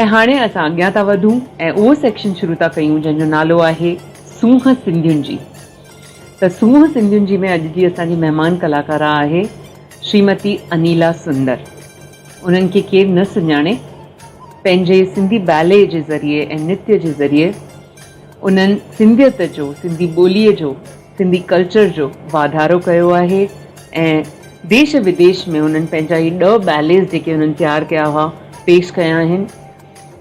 ۽ هاڻي اسان اڳيان ٿا وڌون ۽ اهو سيڪشن شروع ٿا ڪيون جنهن جو نالو آهي سونهن سنڌين جي. ته سونهن سنڌين جي ۾ اڄ جي اسان جي مهمان ڪلاڪاره آهي شريمتي انيلا سندر. انهن کي ڪير نه سڃاڻي، پنهنجي سنڌي بيلي جي ذريعي ۽ نرتيه جي ذريعي انهن سنڌيت جو، سنڌي ٻوليء جو، سنڌي ڪلچر جو واڌارو ڪيو آهي ۽ ديش وديش ۾ انهن پنهنجا هي ڏهه بيليز جيڪي انهن تيار ڪيا هئا پيش ڪيا آهن.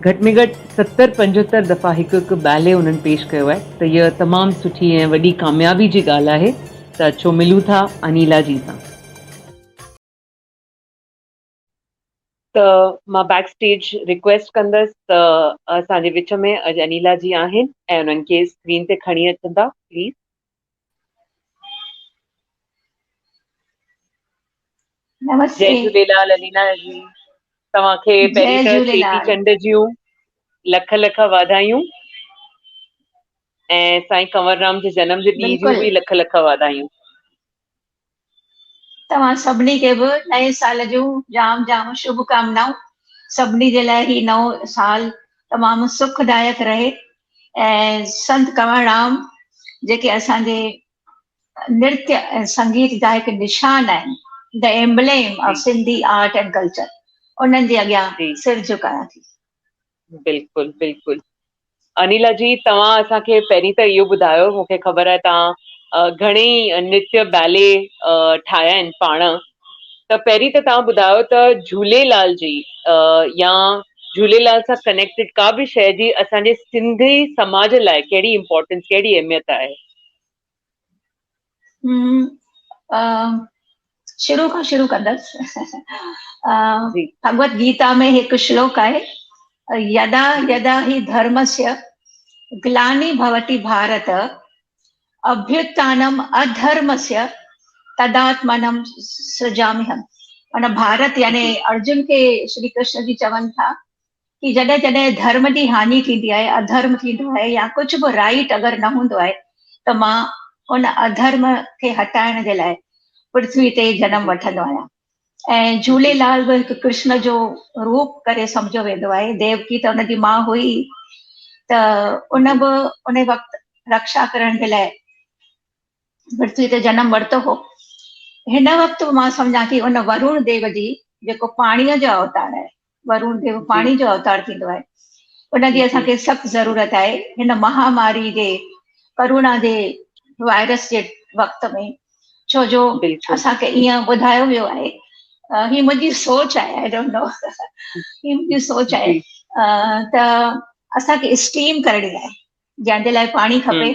گهٽ ۾ گهٽ ستر پنجهتر دفعا هڪ هڪ بيلي انهن پيش ڪيو آهي ته هيء تمام سٺي ۽ وڏي ڪاميابي جي ڳالهه آهي ته اچو ملون ٿا انيلا جي سان. ته مان بيڪ اسٽيج رڪويسٽ ڪندس ته اسان جي وچ ۾ اڄ انيلا جي آهن ۽ انهن کي اسڪرين تي کڻي اچندا پليز. نمستي. جئي جهوليلال انيلا جي توهان کي پهرين ته چيٽي چنڊ جون لک لک واڌايون ۽ سائين ڪنور رام جي جنم جي ڏينهن جون به لک لک واڌايون. توهان سڀني کي به نئين سال جون جام جام شڀ ڪامنائون. سڀني جي لاء هي نئون سال تمام سکدائڪ رهي ۽ سنت ڪنور رام جيڪي اسان جي نرتيه ۽ سنگيت جا هڪ نشان آهن، The Emblem of Sindhi Art and Culture، انهن جي اڳيان سر جهڪايان ٿي. بلڪل بلڪل انيلا جي توهان اسان کي پهرين ته اهو ٻڌايو مون کي خبر آهي توهان گهڻي ئي نرتيه بيلي ٺاهيا آهن پاڻ ته پهرين ته توهان ٻڌايو ته جهوليلال جي يا جهوليلال سان ڪنيڪٽيڊ ڪا به شيء جي اسان جي سنڌي سماج لاء ڪهڙي امپورٽنس ڪهڙي اهميت آهي؟ شروع کان شروع ڪندس. ڀڳوت گيتا ۾ هڪ شلوڪ آهي، يدا يدا هي ڌرمسيه گلاني ڀوتي ڀارت اڀيوتانم اڌرمسيه تداتمانم سرجاميهم. معنيٰ ڀارت يعني ارجن کي شري ڪرشن جي چون ٿا ڪي جڏهن جڏهن ڌرم جي هاڃي ٿيندي آهي، اڌرم ٿيندو آهي يا ڪجهه به رائيٽ اگر نه هوندو آهي ته مان ان اڌرم کي هٽائڻ جي لاء پرٿوي تي جنم وٺندو آهيان ۽ جهوليلال به هڪ ڪرشن جو روپ ڪري سمجهيو ويندو آهي، ديوڪي ته ان جي ماء هئي ته ان به ان وقت رڪشا ڪرڻ جي لاء پرٿوي تي جنم ورتو هو. هن وقت به مان سمجهان ٿي ان ورون ديو جي جيڪو پاڻيء جو اوتار آهي، ورون ديو پاڻي جو اوتار ٿيندو آهي، ان جي اسان کي سخت ضرورت آهي هن مهاماري جي ڪرونا جي وائرس جي وقت ۾، ڇو جو اسان کي ائين ٻڌايو ويو آهي، هي منهنجي سوچ آهي، I don't know, هي منهنجي سوچ آهي ته اسان کي اسٽيم ڪرڻي آهي، جنهن جي لاء پاڻي کپي.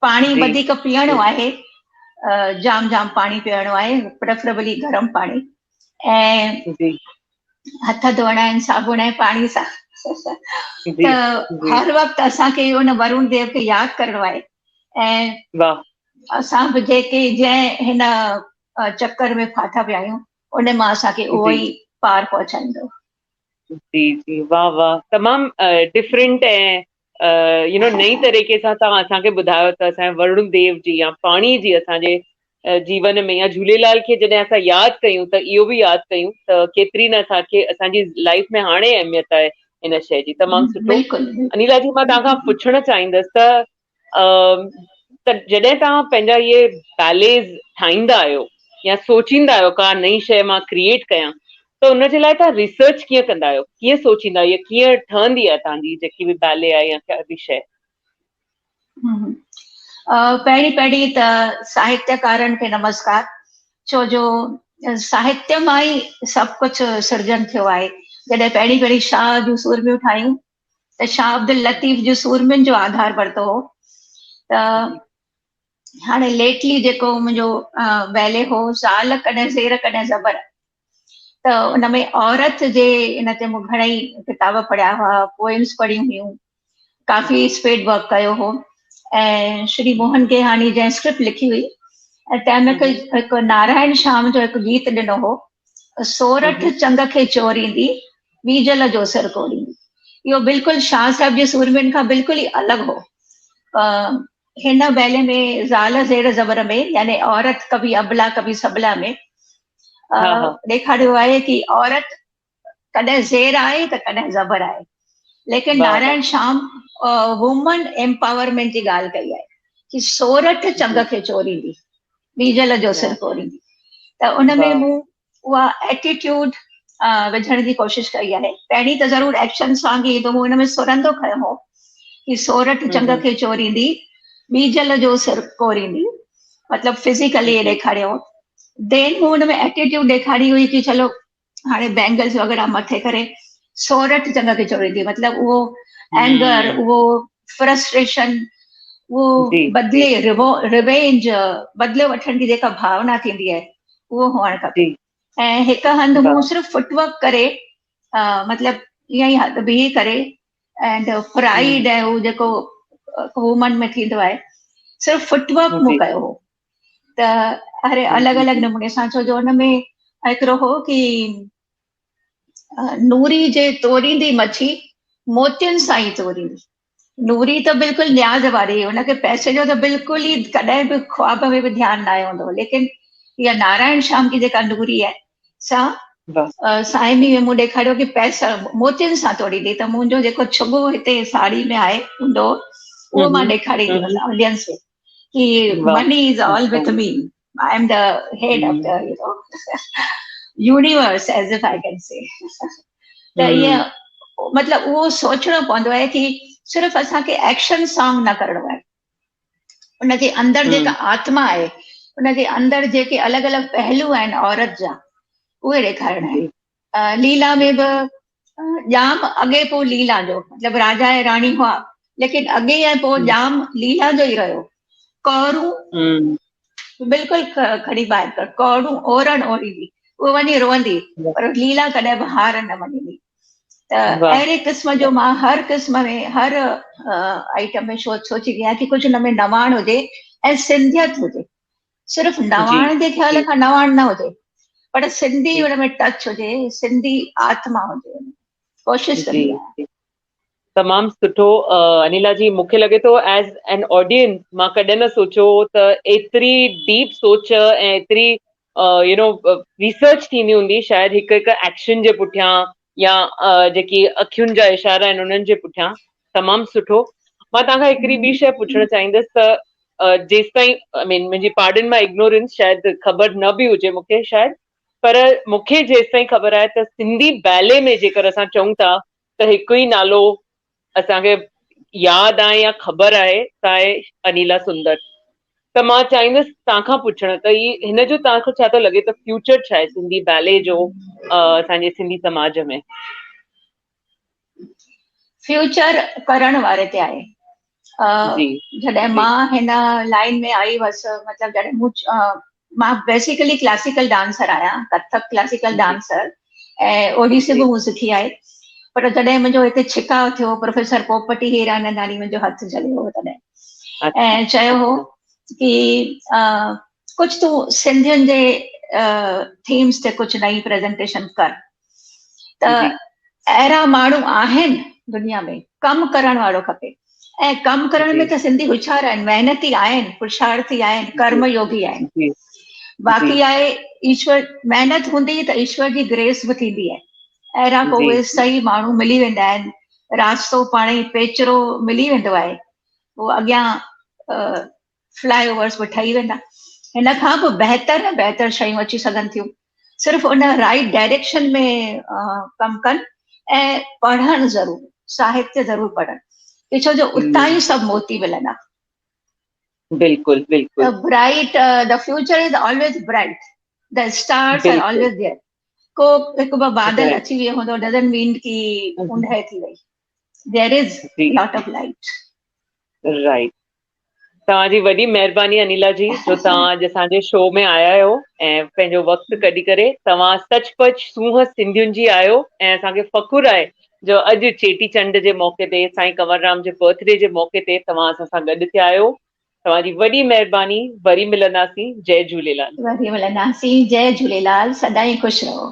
پاڻي وڌيڪ پيئڻو آهي، جام جام پاڻي پيئڻو آهي، پريفريبلي گرم پاڻي ۽ هٿ ڌوئڻا آهن صابڻ ۽ پاڻي سان. ته هر وقت اسان کي ان ورون ديو کي ياد ڪرڻو آهي ۽ اسان به جيڪي جنهن هن چڪر ۾ ڦاٿا پيا آهيون ان مان اسان کي اهو ئي پار پهچائيندو. جي جي واهه واهه تمام ڊفرنٽ ۽ يو نو نئين طريقي سان توهان اسان کي ٻڌايو ته اسان جي ورڻ ديو جي يا پاڻي جي اسان جي جيون ۾ يا جهوليلال کي جڏهن اسان ياد ڪيون ته اهو به ياد ڪيون ته ڪيتري نه اسان کي اسان جي لائف ۾ هاڻي اهميت آهي ان شيء جي تمام سٺو انيلا جي مان توهان کان پڇڻ چاهيندس ته ته جڏهن توهان پنهنجا اهي بيليز ٺاهيندا آهيو يا سوچيندا آهيو ڪا نئين شيء مان ڪريئيٽ ڪيان ته ان جي لاء توهان ريسرچ ڪيئن ڪندا آهيو ڪيئن سوچيندا آهيو ڪيئن ٺهندي آهي توهان جي جيڪي به بالي آهي يا ڪا به شيء؟ پهرين پهرين ته ساهتيڪارن کي نمسڪار ڇو جو ساهتيه مان ئي سڀ ڪجهه سرجن ٿيو آهي جڏهن پهرين پهرين شاهه جون سورميون ٺاهيون ته شاهه عبداللطيف جون سورمين جو آڌار ورتو هو ته هاڻي ليٽلي جيڪو منهنجو بيلي هو زال ڪڏهن زير ڪڏهن زبر ته ان ۾ عورت جي ان تي مون گهڻئي ڪتاب پڙهيا هئا پوئمس پڙهيون هيون ڪافي اسپيڊ ورڪ ڪيو هو ۽ شري موهن گيهاڻي جنهن اسڪرپٽ لکي هئي ۽ تنهن ۾ هڪ نارائڻ شيام جو هڪ گيت ڏنو هو سورٺ چنگ کي چوريندي ٻيجل جو سر ڪوڙيندي اهو بلڪل شاهه صاحب جي سورمين کان بلڪل ئي الڳ هو هن بيلي ۾ زال زير زبر ۾ يعني عورت ڪڀي ابلا ڪڀي سبلا ۾ ڏيکاريو آهي ڪي عورت ڪڏهن زير آهي ته ڪڏهن زبر آهي. ليڪن نارائڻ شيام وومن ايمپاورمينٽ جي ڳالهه ڪئي آهي ڪي سورٺ چنگ کي چوريندي، ٻيجل جو سر ڪوريندي. ته ان ۾ مون اها ايٽيٽيوڊ وجهڻ جي ڪوشش ڪئي آهي. پهرين ته ضرور ايڪشن سانگ ئي ايندو، مون ان ۾ سرندو کنيو هو ڪي سورٺ چنگ کي چوريندي، ٻيجل جو سر ڪوريندي، مطلب فزيڪلي ڏيکاريو. دين مون ان ۾ ايٽيٽيوڊ ڏيکاري هئي ڪي چلو هاڻي بينگلز وغيره مٿي ڪري سورٺ چنگ کي چوريندي، مطلب اهو اينگر، اهو فرسٽريشن، اهو بدلي ريوينج، بدلو وٺڻ جي جيڪا ڀاونا ٿيندي آهي اهو هئڻ کپي. ۽ هڪ هنڌ مون صرف فٽ ورڪ ڪري، مطلب ائين ئي هٿ بيهي ڪري اينڊ پرائيڊ ۽ هو جيڪو وومن ۾ ٿيندو آهي، صرف فٽ ورڪ مون ڪيو هو. ته هر الڳ الڳ نموني سان، ڇو جو ان ۾ هڪڙو هو ڪي نوري جي توريندي مڇي موتين سان ئي توريندي. نوري ته بلڪل نياز واري هئي، هن کي پئسي جو ته بلڪل ئي ڪڏهن به خواب ۾ به ڌيان نه آيو هوندو، ليڪن اها نارائڻ شيام جي جيڪا نوري آهي سا سائمي ۾ مون ڏيکاريو ڪي پئسا موتين سان توڙيندي. ته منهنجو جيڪو ڇڳو هتي ساڙهي ۾ آهي هوندو اهو مان ڏيکاريندي هئس آڊينس کي ڪي money is all with me, I am the head of the you know universe as if I can say. ته ائين مطلب اهو سوچڻو پوندو آهي ڪي صرف اسان کي ايڪشن سانگ نه ڪرڻو آهي، ان جي اندر جيڪا آتما آهي، ان جي اندر جيڪي الڳ الڳ پهلو آهن عورت جا، اهي ڏيکارڻا آهن. ليلا ۾ به ڄام اڳي پوء ليلا جو، مطلب راجا ۽ راڻي هئا، ليڪن اڳي ۽ پوء ڄام ليلا جو ئي رهيو. ڪورون بلڪل کڻي ٻاهر ڪر، ڪورون اورڻ اوريندي، اهو وڃي روئندي، پر ليلا ڪڏهن به هار نه مڃيندي. ته اهڙي قسم جو مان هر قسم ۾ هر آئٽم ۾ سوچيندي آهيان ڪي ڪجهه هن ۾ نواڻ هجي ۽ سنڌيت هجي. صرف نواڻ جي خيال کان نواڻ نه هجي، پر سنڌي ان ۾ ٽچ هجي، سنڌي آتما هجي، ڪوشش ڪندي آهيان. تمام سٺو انيلا جي، مون کي لڳي ٿو ايز اين آڊينس مان ڪڏهن نه سوچيو هو ته ايتري ڊيپ سوچ ۽ ايتري يو نو ريسرچ ٿيندي هوندي شايد هڪ هڪ ايڪشن جي پٺيان يا جيڪي اکين جا اشارا آهن انهن جي پٺيان. تمام سٺو. مان توهان کان هڪڙي ٻي شيء پڇڻ چاهيندس ته جيستائين آء مين منهنجي پارڊن ماء اگنورنس شايد خبر نه به هجي مون کي شايد، پر مون کي جيستائين خبر آهي ته سنڌي بيلي ۾ جيڪر اسان چئون ٿا ته هڪ ئي نالو اسان کي ياد آهي يا خبر آهي سا آهي انيلا سندر. ته مان چاهيندس توهان کان پڇڻ ته هي هن جو توهان کي ڇا ٿو لڳي ته فيوچر ڇا آهي سنڌي بيلي جو اسان جي سنڌي سماج ۾؟ فيوچر ڪرڻ واري تي آهي. جڏهن مان هن لائن ۾ آئي هئس، مطلب جڏهن مون مان بيسيڪلي ڪلاسيڪل ڊانسر آهيان، ڪٿڪ ڪلاسيڪل ڊانسر ۽ اوڊيسي به مون سکي آهي، پر جڏهن منهنجو هتي ڇڪاء ٿيو، پروفيسر پوپٽي هيراننداڻي منهنجو هٿ جهليو هو تڏهن ۽ چيو هو ڪي ڪجهه تون سنڌين جي ٿيمز تي ڪجهه نئين پريزنٽيشن ڪر. ته اهڙا ماڻهو آهن دنيا ۾، ڪم ڪرڻ وارو کپي، ۽ ڪم ڪرڻ ۾ ته سنڌي هوشيار آهن، محنتي آهن، پرشارٿي آهن، ڪرم يوگي آهن. باقي آهي ايشور، محنت هوندي ته ايشور جي گريس به ٿيندي آهي. اهڙا پوء اهي صحيح ماڻهو ملي ويندا آهن، راستو پاڻ ئي پيچرو ملي ويندو آهي، پوء اڳيان فلائي اوورس به ٺهي ويندا. هن کان به بهتر ۽ بهتر شيون اچي سگهن ٿيون. صرف ان رائيٽ ڊائريڪشن ۾ ڪم ڪن ۽ پڙهن ضرور، ساهتيه ضرور پڙهن، ڇو جو اتان ئي سڀ موتي ملندا. بلڪل بلڪل. Bright, the future is always bright, the stars are always there. ڪو هڪ ٻه بادل اچي ويو هوندو ڊزنٽ مين ڪي اوندهه ٿي وئي. There is lot of light. Right. توهان جي وڏي مهرباني انيلا جي جو توهان اڄ اسان جي شو ۾ آيا آهيو ۽ پنهنجو وقت ڪڍي ڪري توهان سچ پچ سونهن سنڌين جي آهيو ۽ اسان کي فخر آهي جو اڄ چيٽي چنڊ جي موقعي تي سائين ڪنور رام جي برٿ ڊي جي موقعي تي توهان اسان سان گڏ ٿيا آهيو. توهان جي وڏي مهرباني. وري ملنداسين. جئي جهوليلال. وري ملنداسين. جئي جهوليلال. سدائين خوش رهو.